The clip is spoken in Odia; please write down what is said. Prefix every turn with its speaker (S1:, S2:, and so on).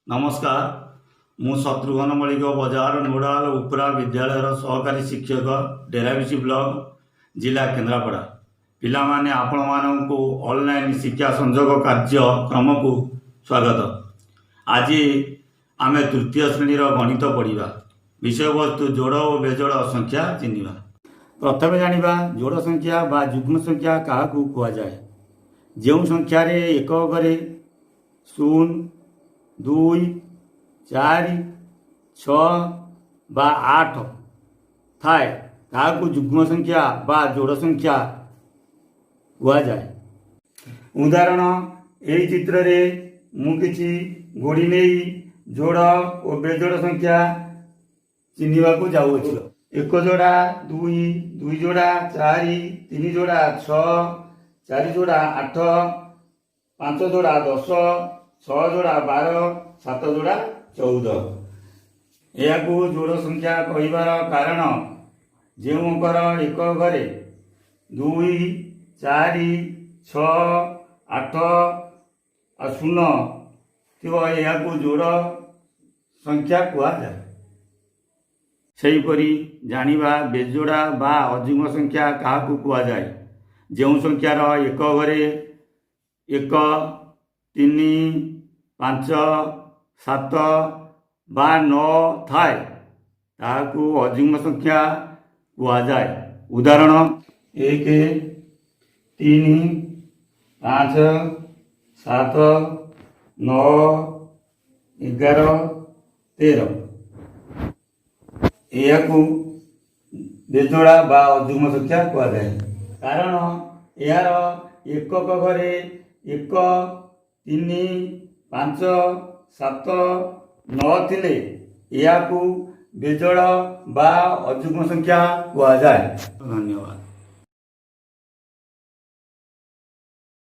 S1: ନମସ୍କାର, ମୁଁ ଶତ୍ରୁଘ୍ନ ମଳିକ, ବଜାର ନୋଡ଼ାଲ ଉପରା ବିଦ୍ୟାଳୟର ସହକାରୀ ଶିକ୍ଷକ, ଡେରାବିଶି ବ୍ଲକ, ଜିଲ୍ଲା କେନ୍ଦ୍ରାପଡ଼ା। ପିଲାମାନେ, ଆପଣମାନଙ୍କୁ ଅନଲାଇନ୍ ଶିକ୍ଷା ସଂଯୋଗ କାର୍ଯ୍ୟକ୍ରମକୁ ସ୍ୱାଗତ। ଆଜି ଆମେ ତୃତୀୟ ଶ୍ରେଣୀର ଗଣିତ ପଢ଼ିବା। ବିଷୟବସ୍ତୁ ଯୋଡ଼ ଓ ବେଜୋଡ଼ ସଂଖ୍ୟା ଚିହ୍ନିବା। ପ୍ରଥମେ ଜାଣିବା ଯୋଡ଼ ସଂଖ୍ୟା ବା ଯୁଗ୍ମ ସଂଖ୍ୟା କାହାକୁ କୁହାଯାଏ। ଯେଉଁ ସଂଖ୍ୟାରେ ଏକକ ଘରେ 0, 2, 4, 6 ବା 8 ଥାଏ, ତାହାକୁ ଯୁଗ୍ମ ସଂଖ୍ୟା ବା ଯୋଡ଼ ସଂଖ୍ୟା କୁହାଯାଏ। ଉଦାହରଣ, ଏହି ଚିତ୍ରରେ ମୁଁ କିଛି ଗୋଡ଼ି ନେଇ ଯୋଡ଼ ଓ ବେଜୋଡ଼ ସଂଖ୍ୟା ଚିହ୍ନିବାକୁ ଯାଉଅଛି। 1 ଯୋଡ଼ା 2, 2 ଯୋଡ଼ା 4, 3 ଯୋଡ଼ା 6, 4 ଯୋଡ଼ା 8, 5 ଯୋଡ଼ା 10, 6 ଯୋଡ଼ା 12, 7 ଯୋଡ଼ା 14। ଏହାକୁ ଯୋଡ଼ ସଂଖ୍ୟା କହିବାର କାରଣ, ଯେଉଁ ଅଙ୍କର ଏକ ଘରେ 2, 4, 6, 8 ଆଉ 0 ଥିବ, ଏହାକୁ ଯୋଡ଼ ସଂଖ୍ୟା କୁହାଯାଏ। ସେହିପରି ଜାଣିବା ବେଜୋଡ଼ା ବା ଅଯୁଗ୍ମ ସଂଖ୍ୟା କାହାକୁ କୁହାଯାଏ। ଯେଉଁ ସଂଖ୍ୟାର ଏକ ଘରେ 1, 3, 5, 7 ବା 9 ଥାଏ, ତାହାକୁ ଅଯୁଗ୍ମ ସଂଖ୍ୟା କୁହାଯାଏ। ଉଦାହରଣ, 1, 3, 5, 7, 9, 11, 13। ଏହାକୁ ବେଜୋଡ଼ା ବା ଅଯୁଗ୍ମ ସଂଖ୍ୟା କୁହାଯାଏ, କାରଣ ଏହାର ଏକକ ଘରେ 1, 3, 5, 7, 9 ଥିଲେ ଏହାକୁ ବେଜୋଡ଼ ବା ଅଯୁଗ୍ମ ସଂଖ୍ୟା କୁହାଯାଏ। ଧନ୍ୟବାଦ।